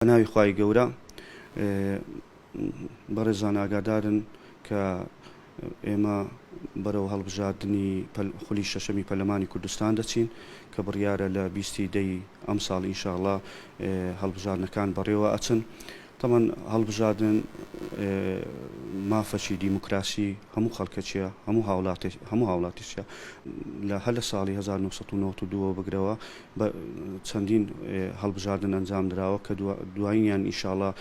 بەناوی خوای گەورە بەڕێزان ئاگادارن کە ئێمە بەرەو هەڵبژاردنی خولی شەشەمی پەرلەمانی کوردستان دەچین کە بڕیارە لە بیستی دەی ئەمساڵ ئینشاڵڵا هەڵبژاردنەکان بەڕێوە ئەچن. تەبعەن هەڵبژاردن مافەکی دیموکراسی هەموو خەڵکەکیە، هەموو هاوڵاتی هەموو هاوڵاتیچە. لە هەر لە ساڵی 1992 وە بگرەوە بە چەندین هەڵبژاردن ئەنجام دراوە کە دوایینیان ئینشاڵا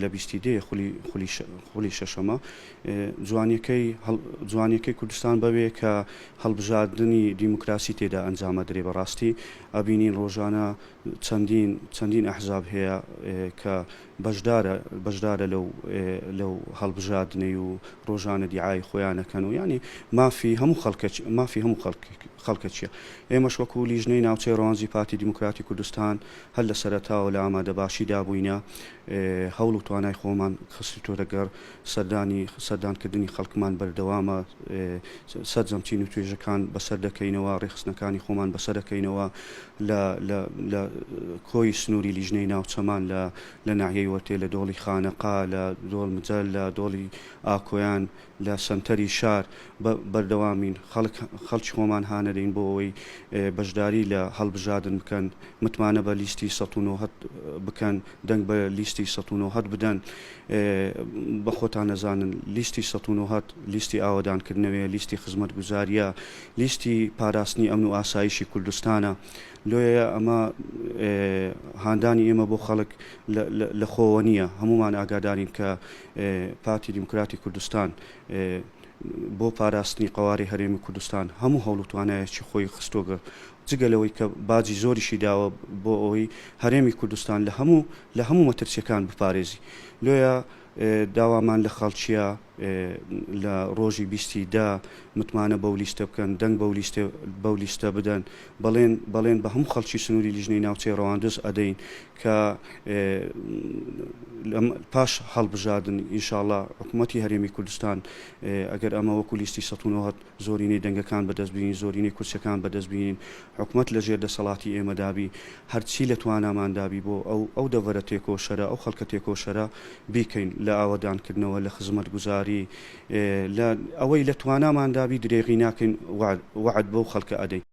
لە بیستی دەیە خولی خولی خولی شەشەمە. جوانیەکەی جوانیەکەی کوردستان بەوێ کە هەڵبژاردنی دیموکراسی تێدا ئەنجام ئەدرێ بەڕاستی ئەبینین ڕۆژانە چەندین چەندین ئەحزاب هەیە کە بەشدارە بەشدارە لەو لەو هەڵبژاردنەی و ڕۆژانە دیعای خۆیان ئەکەن و یانی مافی هەموو خەڵکە مافی هەموو خەڵک خەڵکەچیە ئێمەش وەکو لیژنەی ناوچەی ڕەوانزی پارتی دیموکراتی کوردستان هەر لە سەرەتاوە لە ئامادەباشیدا بووینە هەوڵ و توانای خۆمان خستووەتە گەڕ سەردانی سەردانکردنی خەڵکمان بەردەوامە، سەرجەم چین و توێژەکان بەسەر دەکەینەوە، ڕێکخستنەکانی خۆمان بەسەر دەکەینەوە لە لە لە کۆی سنووری لیژنەی ناوچەمان لە لە ناحیەی وەرتێ، لە دۆڵی خانەقا، لە دۆڵ مجەل، لە دۆڵی ئاکۆیان، لە سەنتەری شار بە بەردەوامین، خەڵک خەڵکی خۆمان هانەدەین بۆ ئەوەی بەشداری لە هەڵبژاردن بکەن، متمانە بە لیستی 190 بکەن، دەنگ بە لیستی 190 بدەن، بە خۆتان ئەزانن لیستی 190 لیستی ئاوەدانکردنەوەیە، لیستی خزمەتگوزارییە، لیستی پاراستنی ئەمن و ئاسایشی کوردستانە، لۆیە ئەمە هاندانی ئێمە بۆ خەڵک لە خۆوە نییە، هەموومان ئاگادارین کە پارتی دیموکراتی کوردستان بۆ پاراستنی قەوارەی هەرێمی کوردستان هەموو هەوڵ و توانایەکی خۆی خستۆگە جگە لەوەی کە باجی زۆریشی داوە بۆ ئەوەی هەرێمی کوردستان لە هەموو لە هەموو مەترسیەکان بپارێزی لۆیە داوامان لە خەڵکیە لە ڕۆژی بیستی دە متمانە بەو لیستە بکەن دەنگ بەو لیستە بەو لیستە بدەن بەڵێن بەڵێن بە هەموو خەڵکی سنووری لیژنەی ناوچەی ڕەواندز ئەدەین کە پاش هەڵبژاردن ئینشاڵا حکوومەتی هەرێمی کوردستان ئەگەر ئەمە وەکو لیستی 190 زۆرینەی دەنگەکان بەدەست بینین زۆرینەی کورسیەکان بەدەست بینین حکومەت لە ژێر دەسەڵاتی ئێمەدابی هەرچی لە تواناماندابی بۆ ئەو ئەو دەڤەرە تێکۆشەرە ئەو خەڵکە تێکۆشەرە بیکەین لە ئاوەدانکردنەوە لە خزمەتگوزاری لە ئەوەی لە تواناماندابی درێغی ناکەین وەعد بەو خەڵکە ئەدەین.